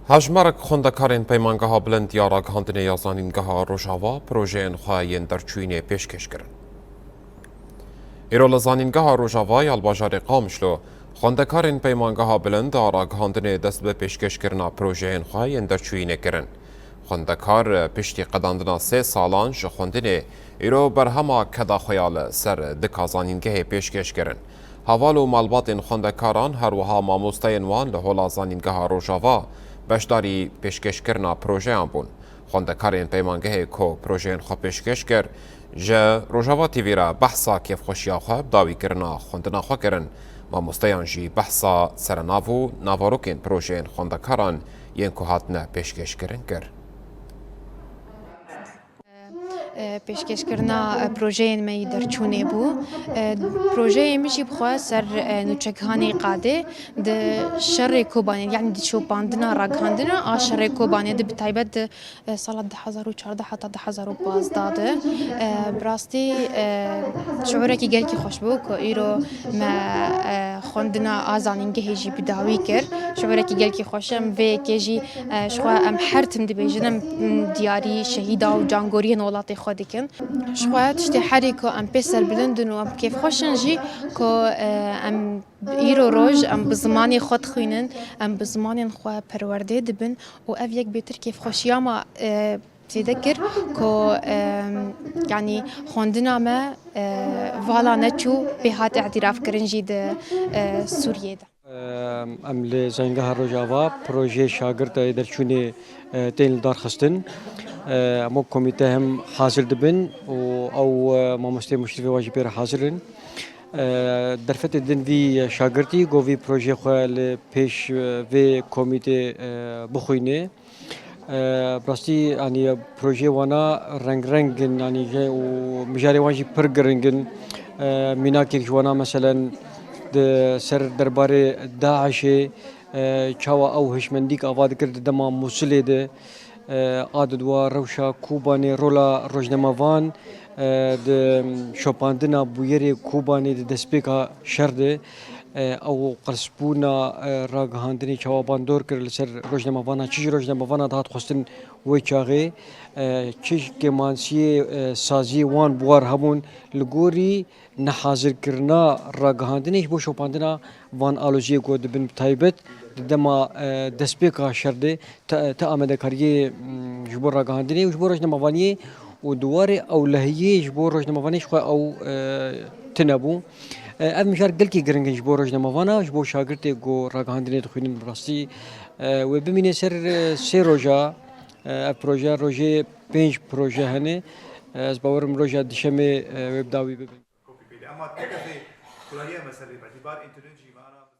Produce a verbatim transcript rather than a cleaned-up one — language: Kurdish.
Hejmarek xwendekarên Peymangeha Bilind ya Ragihandinê ya Zanîngeha Rojava projeyên xwe yên derçûyînê pêşkêş kirin. Îro li Zanîngeha Rojava ya li bajarê Qamişlo xwendekarên Peymangeha Bilind a Ragihandinê dest bi pêşkêşkirina projeyên xwe yên derçûyînê kirin. Xwendekar piştî qedandina sê salan ji xwendinê, îro berhema keda xwe ya li ser dika zanîngehê pêşkêş kirin. Heval û malbatên xwendekaran, her wiha mamosteyên wan li Hola Zanîngeha Rojava beşdarî pêşkêşkirina projeyan bûn. Xwendekarên peymangehê ku projeyên xwe pêşkêş kir, ji Rojava T V re behsa kêfxweşiya xwe bi dawîkirina xwendina xwe kirin. Mamosteyan jî behsa serenav û navarokên projeyên xwendekaran yên ku hatine pêşkêşkirin kir. E, pêşkêşkirina, e, projeyên me yî derçûnê bû. E, projeyê min jî bi xwe ser, e, nûçegihanê Qadê di şerê Kobanê, yanî di şopandina ragihandina a şerê Kobanê di, bi taybet di, e, sala du hezar û çardeh heta du hezar û pazdeh de. E, bi rastî, e, şiûrekî gelkî xweş bû ku îro me, e, xwendina a zanîngehê jî bi dawî kir. Şiûrekî gelkî xweş e, em vê yekê jî, e, ji xwe em her tim dibêjin, em, m, diyarî şehîda û cangoriyên welatê xwe dikin. Ji xwe tiştê herî ku em pê serbilind in û em kêfxweş in jî ku, e, em îro roj em bi zimanê xwe dixwînin, em bi zimanên xwe perwerdê dibin û ev yek bêtir kêfxweşiya me, e, zêde kir ku, e, yanî xwendina me, e, vala neçû pê hat îtîrafkirin jî di, e, Sûriyê de. Em li Zanîngeha Rojava projeyê şagirta yê derçûnê, e, tên li dar xistin. E, hemû komîte hem hazir dibin û ew, e, mamosteyê muşrifê wan jî pê re hazir in. E, derfetê din vî şagirtî got vî projeyê xwe li pêş, e, vê komîtê, e, bixwîne. E, bi rastî, yanî, projeyê wana rengreng in, yanî, û mijarê wan jî pir giring in. E, mînakek ji wana, meselen, di ser derbarê DAIŞê, e, çawa ew hişmendîk ava dikir di dema Mûsilê de, e, a diduwa rewşa Kobanê, rola rojnamevan, e, di şopandina bûyerê Kobanê di destpêka şer de, e, ew qirspbûna, e, ragihandinê çawa bandor kir li ser rojnamevana, çi ji rojnamevana dihat xwestin wê çaxê, e, çi ji kêmansiyê, e, saziyê wan bi war hebûn, li gorî nehazirkirina ragihandinê ji bo şopandina van aloziyê ku dibin bi taybet di dema, e, destpêka şer de ti, ti amadekariyê, m, ji bo ragihandinê û ji bo rojnamevaniyê û di warê ewlehiyê ji bo rojnamevanê ji xwe ew, e, tune bû. E, ev mijar gelkî giring in ji bo rojnamevana, ji bo şagirtê ku ragihandinê dixwînin bi rastî, e, wê bimîne ser, e, sê roja, e, ev proje, rojê pênc proje hene. E, ez bawerim roja dişemê, e, wê bi dawî bibin. Kopî peyde. Ema tek ez ê xulariya me ser rê be. Dîbar înternet jî me ana